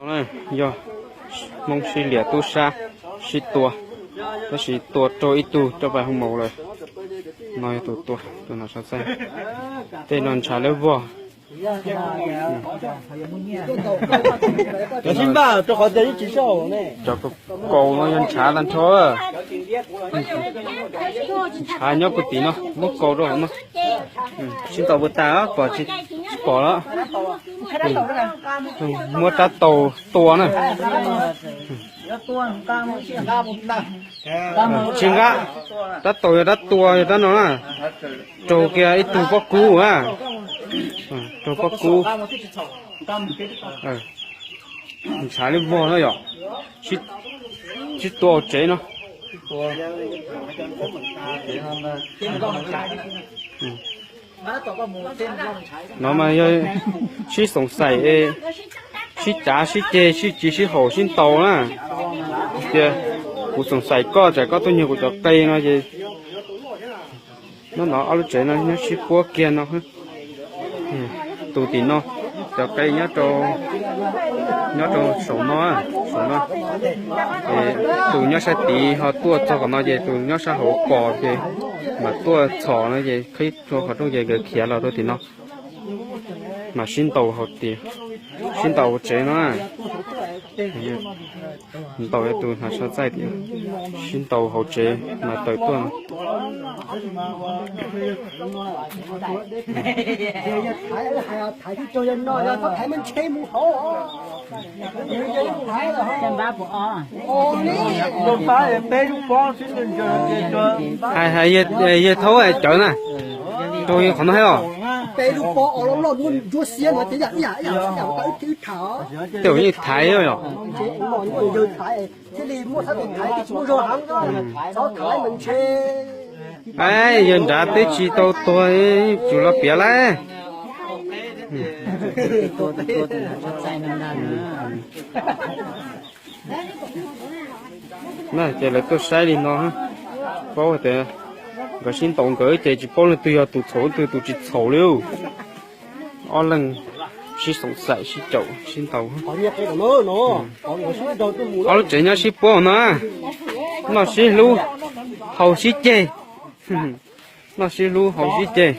Yog Hmoob sib liam tub sab sib tua, tab sis tua raug ib tug coj pais hu maum lawm. No yog tus tua, tus no sab txaij. Tej no ntshav liab vog. Cov kaus no yog ntshav tag nrho. Ntshav nyob puag tim no, muab kaus rau hauv no. Sib ntaus puas tas, pom tsis pom lawm. Muab rab taus tua na. Tsis nqa, rab taus yog rab tua yog rab no na. Raug kiag ib tug pob kub a. Raug pob kub. Ntshav liab vog no yom. Sib tua hauv tsev no. No mas yog sib xoom xaim, sib cav sib ceg sib tsis sib haum sib ntaus na. Tias kuv xoom xaim koj tsam koj tuaj nyuag kuv cov qe no ces, no no ob lub tsev no nyob sib puab kiag no. Tus tim no, cov qe nyob rau, nyob rau saum no, saum no. Tus nyob sab tid ho tuaj txog qhov no ces tus nyob sab hauv pom ces mam tuaj txhom no ces qhib rau qhov rooj ces nkawd khiav los rau tim no. Mas sib ntaus hauv tias, sib ntaus hauv tsev no. Ntaus tus hnav tsho txaij tias, sib ntaus hauv tsev mas tawm tuaj. Hais, hais yawg thaub cawv na, rau qhov no thiab os. Tej yawg thaiv yom. Yawg nrad twb tsis tau tuag, tsum los piav lawm. Na ces lawv tuaj saib li no, paub tias nkawd sib ntaus nkawd ces tsis paub leej twg yog tus txhaum leej twg tus tsis txhaum li. Ob leeg sib xoom xaim sib caum sib ntaus. Ob lub tsev nyob sib puab no, noj sib hlub, haus sib ceg. Noj sib hlub haus sib ceg.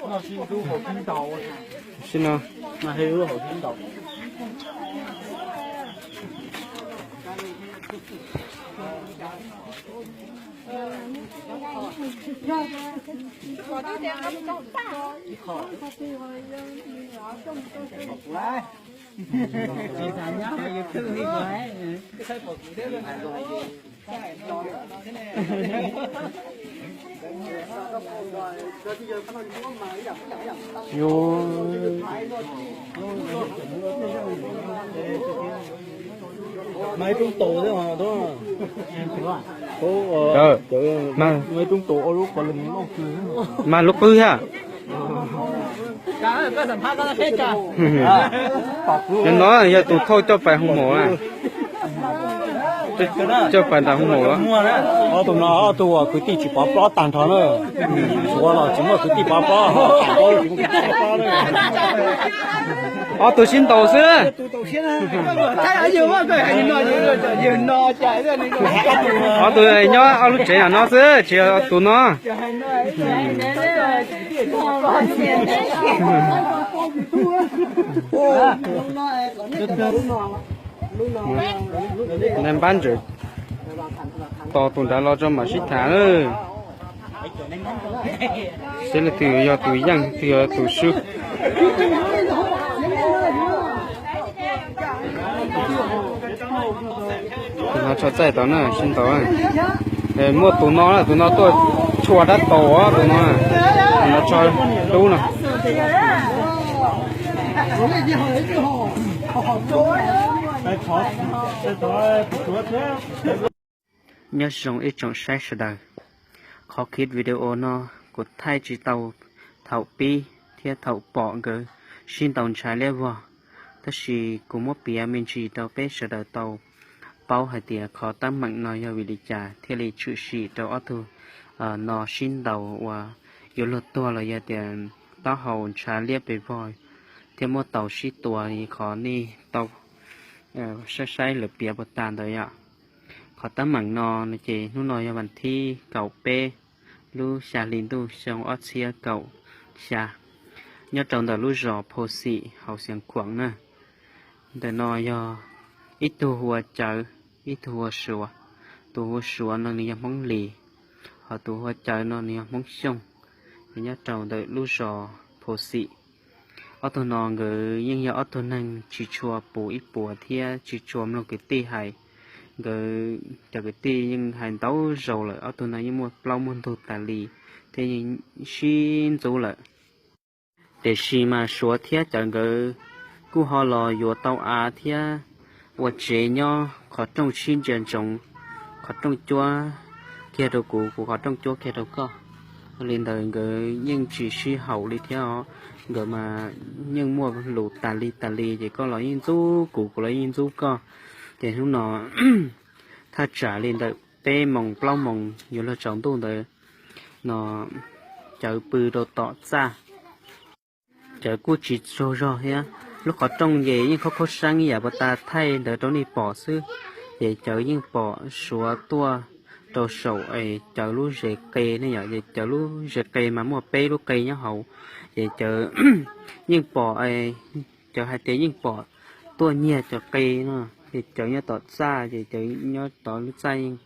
Mas ib roob taus thiab os. Mas ib roob taus ua lub qhov lwm loj kawg. Mas lub qwg thiab. Cov no yog tus thauj coj pais hu maum na. Coj pais nram hu maum los. Ob tug no ob tug uas kwv tij tsis pov plob tag nrho na. Tshuav los tsis muaj kwv tij pov plob. Ob tug sib ntaus xwb. Ob tug nyob ob lub tsev no xwb, tsis yog tus no. Npab ntses, tos tus nrad los tso mam sib tham na. Seb leej twg yog tus yeej, twg yog tus swb. Tus no tsho txaij tod na, sib ntaus. Muaj tus no, tus no tuaj tshua dab taus os, tus no, tus no tsho dub no. Nyob zoo ib tsoom saib sawv daws, qhov clip video no kuv thaij tsis tau thaum pib thiab thaum pom nkawd sib ntaus ntshav liab vog, tab sis kuv muab piav me ntsis rau peb sawv daws tau paub hais tias qhov teeb meem no yog vim li cas thiaj li tshwm sim rau ob tug no sib ntaus uas yuav luag tuag los yog tias taub hau ntshav liab pes vog thiab muab tau sib tua li qhov nej tau saib saib lawv piav puas tas ntawd yom. Qhov teeb meem no ces hnub no yog vas thib kaum peb lub xya hli ntuj xyoo ob txhiab kaum xya, nyob rau ntawm lub zos Phau Xim hauv Xeev Khuam na. Ntawm no yog ib tug hu ua Cawv, ib tug hu ua Suav. Tus hu ua Suav no nws yog Hmoob Lis, ho tus hu ua Cawv no nws yog Hmoob Xyooj, nyob rau ntawm lub zos Phau Xim. Ob tug no nkawd yeej yog ob tug neeg tsis tshua puv ib puas thiab tsis tshua mloog kwv tij hais. Nkawd cov kwv tij yeej hais ntau zaus lawm, ob tug no yeej muaj plaub muaj ntug tas li thiab yeej sib ntxub lawm. Tiam sis mas Suav thiab Cawv nkawd kuj ho los yuav tau av thiab ua tsev nyob qhov rooj sib ntsia ntsoov, qhov rooj cuab kiag rau kuv, kuv qhov rooj cuab kiag rau koj. Li ntawd nkawd yeej tsis sib haum li thiab os. Nkawd mas yeej muaj lus tas li tas li, ces koj los yeej ntxub kuv, kuv los yeej ntxub koj. Ces hnub no thaj tsam li ntawm peb moos plaub moos yuav luag tsaus ntuj ntawd no, Cawv pw rau tom txaj. Cawv kuj tsis tsaug zog thiab, lub qhov rooj ces yeej khaub khaub seeb yam puas tas thaij ntawd rau nej pom xwb. Ces Cawv yeej pom Suav tuaj rau saum es Cawv lub zes qe ne yom, ces Cawv lub zes qe mas muaj peb lub qe nyob hauv. Ces Cawv yeej pom, Cawv hais tias yeej pom tuaj nyiag cov qe no. Ces Cawv nyob tom txaj, ces Cawv nyob tom lub txaj yeej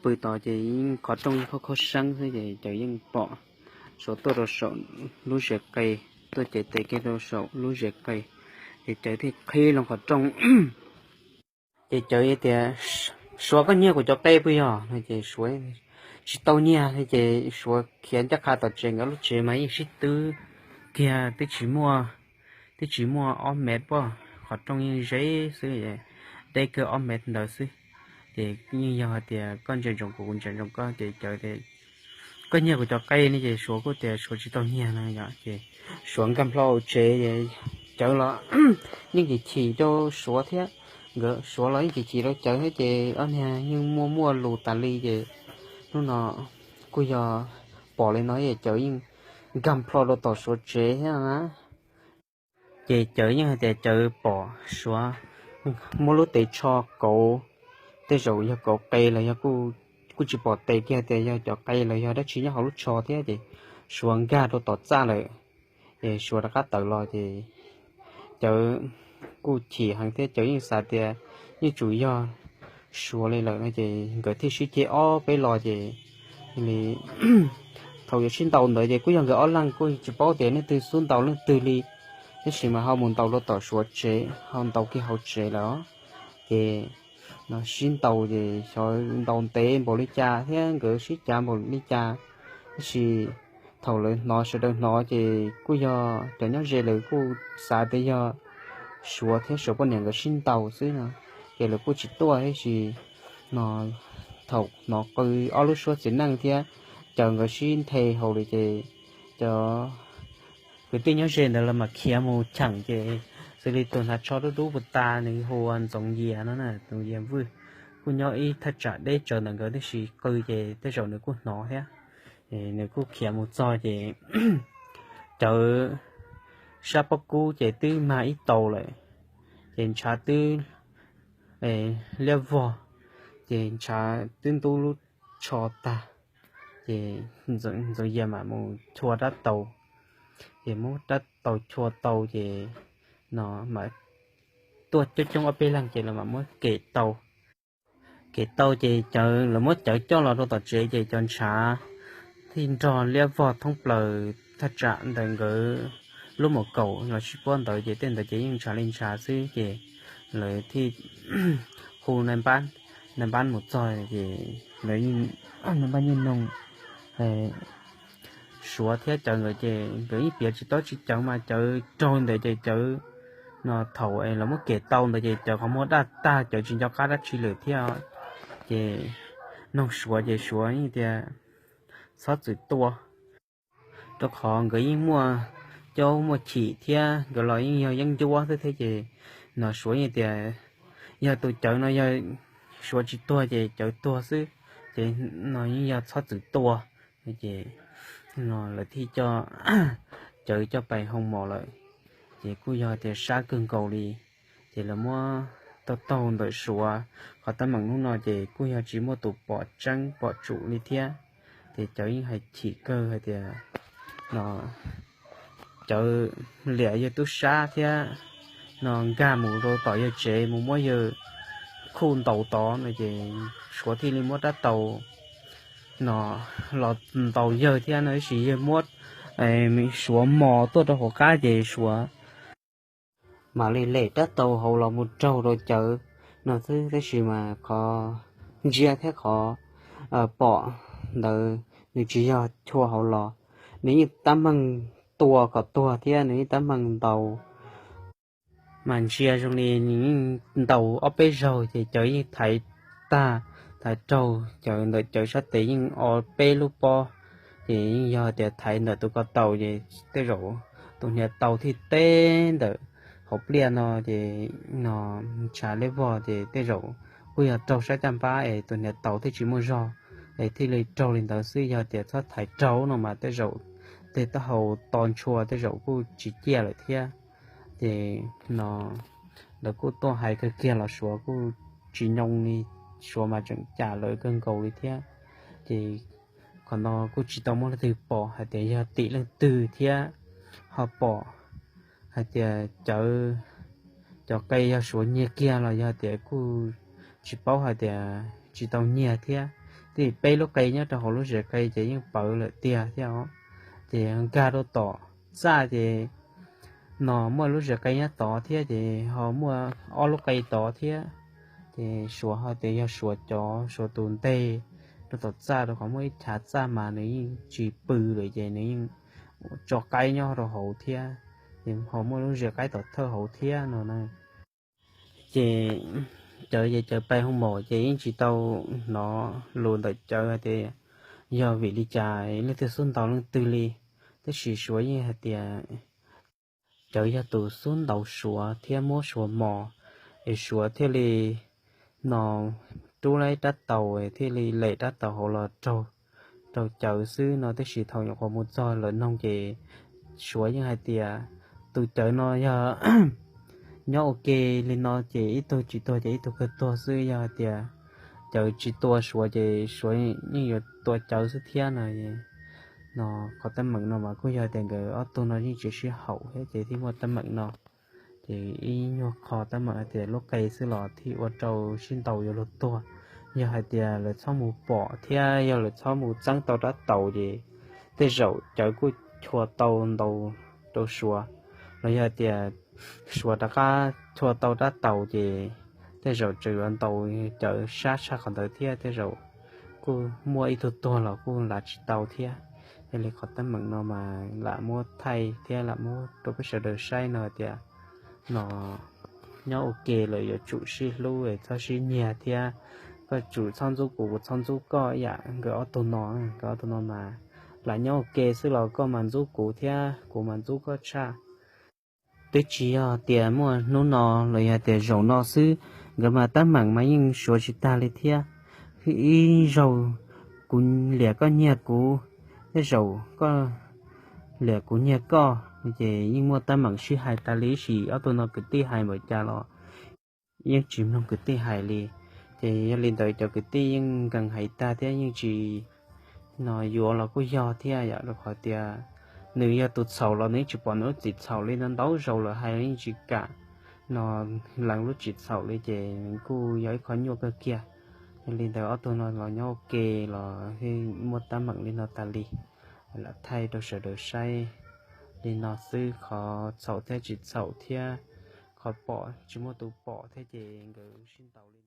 pw tod, ces yeej qhov rooj yeej khaub khaub seeb xwb, ces Cawv yeej pom Suav tuaj rau saum lub zes qe, tuaj cev tes kiag rau saum lub zes qe. Ces Cawv thiaj qhib loo qhov rooj. Ces Cawv tias, Suav, koj nyiag kuv cov qe puas yog? No ces Suav, Tsis tau nyiag. Ces Suav khiav ncaj qha tom tsev, nkawd lub tsev mas yeej sib twb kiag, twb tsis muaj, twb tsis muaj ob mev pob, qhov rooj yeej ze xwb, deb kawg ob mev ntawd xwb. Ces yeej yog hais tias koj ntsia ntsoov kuv, kuv ntsia ntsoov koj, ces Cawv tias, Koj nyiag kuv cov qe ne? Ces Suav kuj tias Suav tsis tau nyiag no yom. Ces Suav nkag nplho hauv tsev, Cawv los yeej chim chim rau Suav thiab, nkawd, Suav los yeej chim chim rau Cawv thiab, ces ob niag yeej muaj muaj lus tas li. Ces hnub no kuj yog pom li no, Cawv yeej nkag nplho rau tom Suav tsev thiab na. Ces Cawv yeej hais tias Cawv pom Suav muab lub tes tsho kauv, tej zaum yog kauv qe los yog, kuj tsis pom tes kiag tias yog cov qe los yog dab tsi nyob hauv lub tsho thiab. Ces Suav nkag rau tom txaj lawm, ces Suav rov qab tawm los. Ces Cawv kuj chim heev thiab, Cawv yeej xav tias yeej tsum yog Suav li lawm no, ces nkawd thiaj sib ceg ob peb los. Ces li thaum yuav sib ntaus ntawd ces kuj yog nkawd ob leeg, kuj tsis paub tias leej twg xub ntaus leej twg li, tab sis mas ho mus ntaus rau tom Suav tsev, ho ntaus kiag hauv tsev lawm. Ces no sib ntaus ces xyov ntaus ntev npaum li cas thiab nkawd sib cav npaum li cas, tab sis thaum lawv hnov, sawv daws hnov ces kuj yog cov nyob ze lawv kuj xav tias yog Suav thiab Suav poj niam nkawd sib ntaus xwb no, ces lawv kuj tsis tuaj thiab. Tab sis no thaum hnov qw ob lub suab txiv neej thiab Cawv nkawd sib nthe hauv lawm ces cov kwv tij nyob ze ntawd los mas khiav mus cheem. Ces xws li tus hnav tsho dub dub puag ta, nws hu ua Ntxoov Yias no na, Ntxoov Yias Vwj, kuj nyob ib thaj tsam deb tsawv ntawm nkawd tib si qw, ces tej zaum nws kuj hnov thiab. Nws kuj khiav mus txog ces Cawv sab pob kub ces twb mag ib tau lawm, ces ntshav twb liab vog, ces ntshav twb ntub lub tsho tag. Ces Ntxoov Yias mam mus chua rab taus, ces muab rab taus chua tau ces no mam tuaj coob coob ob peb leeg ces lawv mam muab kem tau. Kem tau ces Cawv, lawv muab Cawv coj los rau tom tsev ces cov ntshav thiaj nrog liab vog thoob plaws thaj tsam ntawm nkawd lub mom kaum los sib puab ntawd, ces tej ntawd ces yeej ntshav li ntshav xwb. Ces lawv thiaj hu nai npab mus txog ces lawv, nai npab yeej noog Suav thiab Cawv nkawd ces nkawd yeej piav tsis tau tsis cawv mas Cawv raug ntawd ces Cawv no thaum lawv muab kem tau ntawd ces Cawv qhov muag daj tag, Cawv tsis nco qab dab tsi lawm thiab. Ces noog Suav ces Suav yeej tias txhob txwm tua, rau qhov nkawd yeej muaj caub muaj chim thiab nkawd los yeej yog yeeb ncuab xwb thiab. Ces no Suav yeej tias yog tus Cawv no yog Suav tsis tuag ces Cawv tuag xwb, ces no yeej yog txhob txwm tua. Ces no lawv thiaj coj Cawv coj pais hoo mos lawm. Ces kuj yog tias sab kawg nkaus li, ces lawv muab tau taug ntawm Suav qhov teeb meem hnub no ces kuj yog tsis muaj tus pom tseeb pom tsum li thiab. Ces cov yeej hais chim kawg hais tias no cov liam yawg tub sab thiab no nkag mus rau tom yawg tsev mus muab yawg khuj ntaus tod no ces Suav thiaj li muab rab taus no los ntaus yawg thiab no tab sis yawg muab Suav mos tuaj rau hauv qab ces Suav mam li lem rab taus hauv los mus raug rau Cawv no xwb tab sis mas qhov ntsia thiab qhov pom ntawd nws tsis yog chua hauv los, nws yeej tab meeg tua kom tuag thiab nws yeej tab meeg ntaus mas ntsia zoo li nws yeej ntaus ob peb zaug ces Cawv yeej thaiv tag, thaiv raug Cawv ntawm Cawv sab tes yeej ob peb lub pob ces yeej yog tias thaiv ntawm tus ko taw ces tej zaum tus hniav taus thiaj teb ntawm hauv pliaj no ces no ntshav liab vog ces tej zaum kuj yog raug sab caj npab es tus hniav taus thiaj tsis muaj zog es thiaj li raug li ntawd xwb. Yog tias txhob thaiv raug no mas tej zaum tej taub hau to ntshua tej zaum kuj tsis ciaj lawm thiab. Ces no lawv kuj tuaj hais kawg kiag los Suav kuj tsis nyoo li, Suav mas tseem cam lawv kawg nkaus li thiab. Ces qhov no kuj tsis tau muaj leej twg pom hais tias yog tim leej twg thiab ho pom hais tias Cawv cov qe yog Suav nyiag kiag los yog tias kuj tsis paub hais tias tsis tau nyiag thiab. Twb peb lub qe nyob rau hauv lub zes qe ces yeej pawv lawm tiag thiab os. Ces nkag rau tom txaj ces no muaj lub zes qe nyob tod thiab ces ho muaj ob lub qe tod thiab. Ces Suav ho tias yog Suav cov, Suav tus nteg rau tom txaj rau qhov muaj ib chav txaj mas nws yeej tsis pw lawm ces nws yeej tso qaib nyob rau hauv thiab. Ces ho muaj lub zes qaib tom thawj hauv thiab no na. Ces Cawv ces Cawv pais hoo mom ces yeej tsis tau hnov lus ntawm Cawv hais tias yog vim li cas leej twg xub ntaus leej twg li. Tab sis Suav yeej hais tias Cawv yog tus xub ntaus Suav thiab muab Suav mos, es Suav thiaj li no rub lawm rab taus thiaj li lem rab taus hauv los raug Cawv xwb no. Tab sis thaum nyuam qhuav mus txog lawv noog ces Suav yeej hais tias tus Cawv no yog nyob ua ke li no ces ib tug tsis tuag ces ib tug kawg tuag xwb. Yog hais tias Cawv tsis tua Suav ces Suav yeej yuav tua Cawv xwb thiab no. No qhov teeb meem no mas kuj yog tias nkawd ob tug no yeej tsis sib haum thiab ces thiaj muaj teeb meem no. Ces ib nyuag qho teeb meem hais tias lub qe xwb los thiaj ua rau sib ntaus yuav luag tuag. Yog hais tias lawv txhob mus pom thiab yog lawv txhob mus txeeb tau rab taus ces tej zaum Cawv kuj chua tau ntaus rau Suav, los yog hais tias Suav rov qab chua tau rab taus ces tej zaum tseem yuav ntaus Cawv sab tshaj qhov ntawd thiab tej zaum kuj muaj ib tug tuag los kuj lav tsis tau thiab. Yog li qhov teeb meem no mas lam muab thaij thiab lam muab rau peb sawv daws saib no tias no nyob ua ke lawm yuav tsum sib hlub es txhob sib nyiag thiab koj tsum txhob ntxub kuv, kuv txhob ntxub koj ib yam nkawd ob tug no. Nkawd ob tug no mas lam nyob ua ke xwb los koj mas ntxub kuv thiab kuv mas ntxub koj tshaj. Twb tsis yog tias muaj hnub no los yog tias zaum no xwb, nkawd mas teeb meem mas yeej suav tsis tag li thiab. Ib zaug kuv liam koj nyiag kuv, tej zaum koj liam kuv nyiag koj, ces yeej muaj teeb meem sib hais tas li ib sim. Ob tug no kwv tij hais npaum cas los yeej tsis mloog kwv tij hais li. Ces yog li ntawd cov kwv tij yeej nkees hais tag thiab yeej tsis no yuav los kuj yog thiab yom, rau qhov tias nws yog tus txhaum los nws yeej tsis pom nws lub txim txhaum li no, ntau zaus lawm hais yeej tsis kam no lees lub txim txhaum li ces kuj yog ib qho nyuaj kawg kiag. Yog li ntawd ob tug no los nyob ua ke los muaj teeb meem li no tas li. Lam thaij rau sawv daws saib li no xwb, qhov txhaum thiab tsis txhaum thiab qhov pom tsis muaj tus pom thiab ces nkawd sib ntaus li